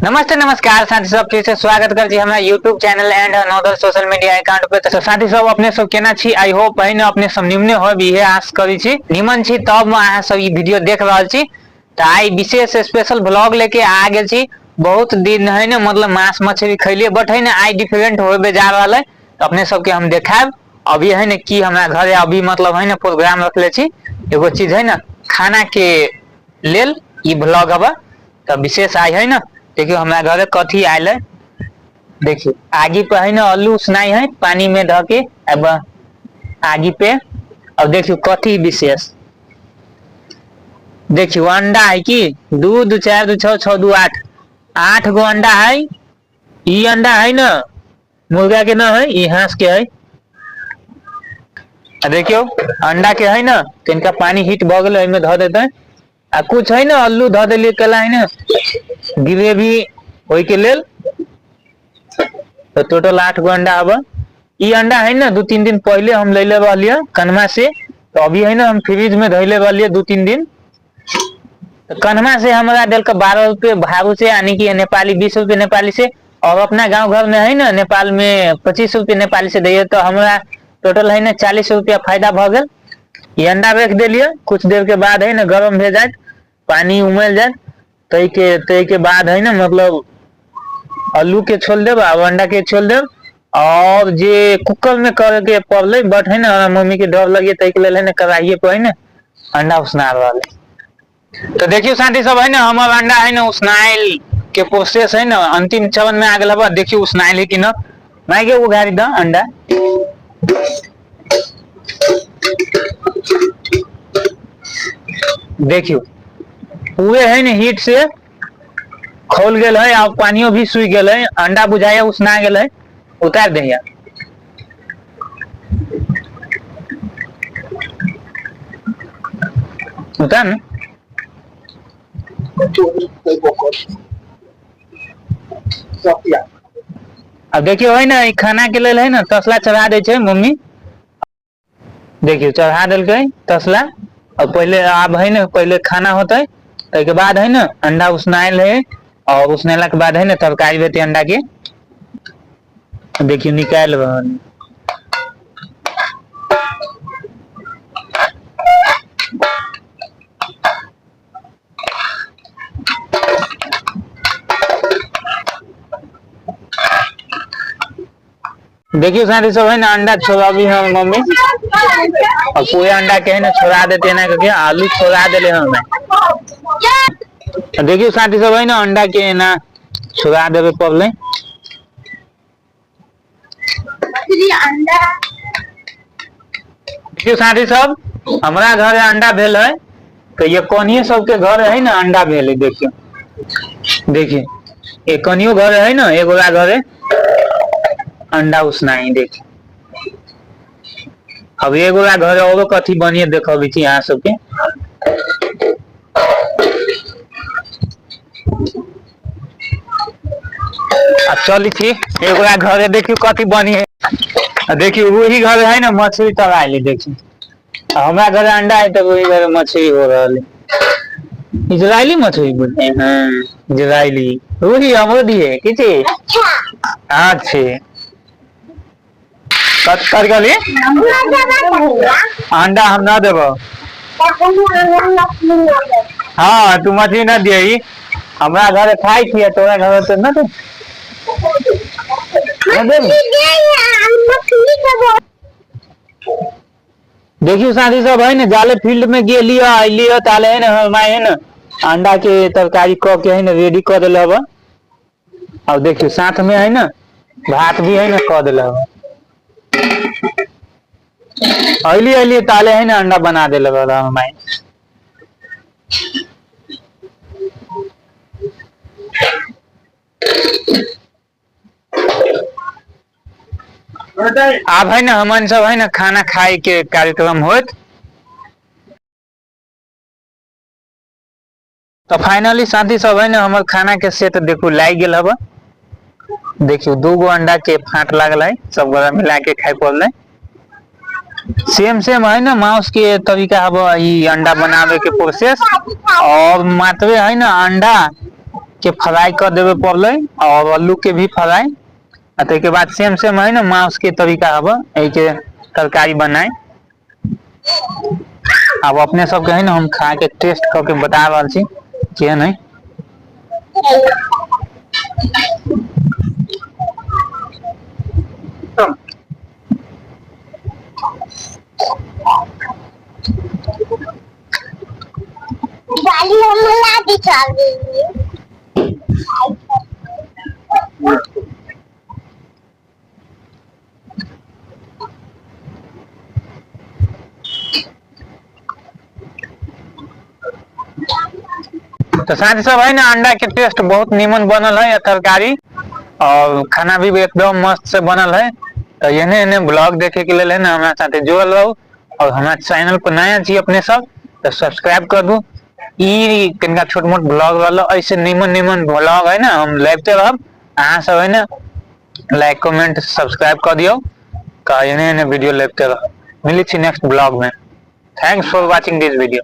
नमस्ते नमस्कार साथी सब, फिर से स्वागत कर छी हमरा YouTube channel and another social media account पे। तो साथी सब अपने सब केना छी, I hope है ना अपने सब निमने होब, इहे आस करी छी। निमन छी तब अहाँ सब ई वीडियो देख रहल छी। तो आई विशेष स्पेशल व्लॉग लेके आ गेल छी। बहुत दिन है ना मतलब मांस मछली खैलिए, बट है ना आई डिफरेंट होबे जा रहल है। तो अपने सबके हम देखायब अभी है ना की हमरा घरे अभी मतलब है ना प्रोग्राम रखले छी एगो चीज है ना खाना के लेल ई व्लॉग हबा। तो विशेष आई है ना देखियो हमरा घरे कथी आयल है। देखियो आगी पे है ना आलू उसनाई है पानी में धऽ के, अब आगी पे। अब देखियो कथी विशेष, देखियो अंडा है की 2 2 4 2 6 6 2 8, 8 गो अंडा है। ई अंडा है ना मुर्गा के ना है, ई हंस के है। आ देखियो अंडा के है ना तिनका पानी हीट भ गेलै, एहिमे धऽ देतै। आ कुछ है ना आलू धऽ देलियै केला है ना ग्रेवी ओहि के लेल। तो टोटल 8 गो अंडा हब। ई अंडा है ना 2-3 दिन पहले हम लैले रहलियै कन्हमा से, तो अभी है ना हम फ्रिज में धैले रहलियै 2-3 दिन। तो कन्हमा से हमरा देलक 12 रुपये भाव से, यानी कि नेपाली 20 रुपये नेपाली से। और अपना गांव घर में है ना नेपाल में 25 रुपये नेपाली से दैये। तो हमरा टोटल है ना 40 रुपया फायदा भ गेल। ई अंडा रख देलियै, कुछ देर के बाद है ना गरम भे जायत, पानी उमल जायत, तै के बाद है ना मतलब आलू के छोल देब आ अंडा के छोल देब। और जे कुकर में करे के पड़लै, बट है ना मम्मी के डर लगे तै के लेल है ना कढ़ाइये पर है ना अंडा उसना रहल है। तो देखियो साथी सब है ना हमर अंडा है ना उसनाइल के प्रोसेस है ना अंतिम चरण में आ गेल हबा। देखियो उसनाइल है कि न, माय के उघारी द अंडा। देखियो पूरे है ना हीट से खोल गेल है और पानियो भी सूख गेल है, अंडा बुझाया उसना गेल है। उतार दे यार। उतार ना। अब देखियो है ना खाना के लेल है ना तसला चढ़ा दै छै मम्मी। देखियो चढ़ा देलकै तसला। और पहले आब है ना पहले खाना होतै, ताहिके बाद है ना अंडा उसनायल है, और उसनेला के बाद है ना तरकारी हेतै अंडा के। देखियो निकालि रहल। देखियो साथी सब है ना अंडा छोड़ाबी हम मम्मी, और पूरे अंडा के है ना छोड़ा देते ना करके आलू छोड़ा देले हम। देखियो साथी सब है ना अंडा के ना छोड़ा देवे पड़ले। अंडा देखियो साथी सब हमरा घर अंडा भेल है, तो ये कोनिये सबके घर है ना अंडा भेल है। देखियो देखियो ये कनियो घर है ना एगोरा घर है अंडा उसनाई। देखियो अब एगोरा घर और कथी बनिए देखबी छी अहाँ सबके। अब चली छी एगोरा घर देखियो कथी बनी है। देखियो वही घर है ना मछली तराइली। देखियो हमरा घर अंडा है तो वही घर मछली हो रहल है। इजरायली मछली बोलते हैं। हाँ, इजरायली वही हमरो दिए की छी। अच्छे कत कर गली अंडा हम ना देबो। हाँ तू मछली ना दियही, हमरा घर खाई छियै तोरा घर तो ना दे। ना देबी? देखियो साथी सब है ना जाले फील्ड में गेली अली ताले है ना हमर माय है ना अंडा के तरकारी क के है ना रेडी क देले हब। और देखियो साथ में है ना भात भी है ना क देले हब। अली अली ताले है ना अंडा बना देले हब हमर माय। आब है ना हमन सब है ना खाना खाए के कार्यक्रम होत। तो फाइनली साथी सब है ना हमर खाना के सेट देखू लागि गेल हब। देखियो 2 गो अंडा के फाट लागल है, सब गोरा मिला के खाए पड़ले। सेम सेम है ना मांस के तरीका हब ई अंडा बनावे के प्रोसेस। और मात्रे है ना अंडा के फ्राई कर देवे पड़लै और आलू के भी फ्राई। आ ताहिके बाद सेम सेम है ना मांस के तरीका हब एहि के तरकारी बनाए। आब अपने सबके है ना हम खा के टेस्ट कऽ के बता रहल छी केहन है। गाली हम ला दी चल गई। तो साथी सब है ना अंडा के टेस्ट बहुत नीमन बनल है तरकारी और खाना भी एकदम मस्त से बनल है। तो एने एने ब्लॉग देखे के लेल है ना हमरा साथे जुड़ल रहू और हमारा चैनल पर नया छी अपने सब तो सब्सक्राइब कर दू। ई कनिका छोट मोट ब्लॉग रहल, ऐसे नीमन नीमन ब्लॉग है ना हम लाबिते रहब। अहाँ सब है ना लाइक कमेंट सब्सक्राइब कर दियौ। तो एने एने वीडियो लाबिते रहब। मिलै छी नेक्स्ट ब्लॉग में। Thanks for watching this video.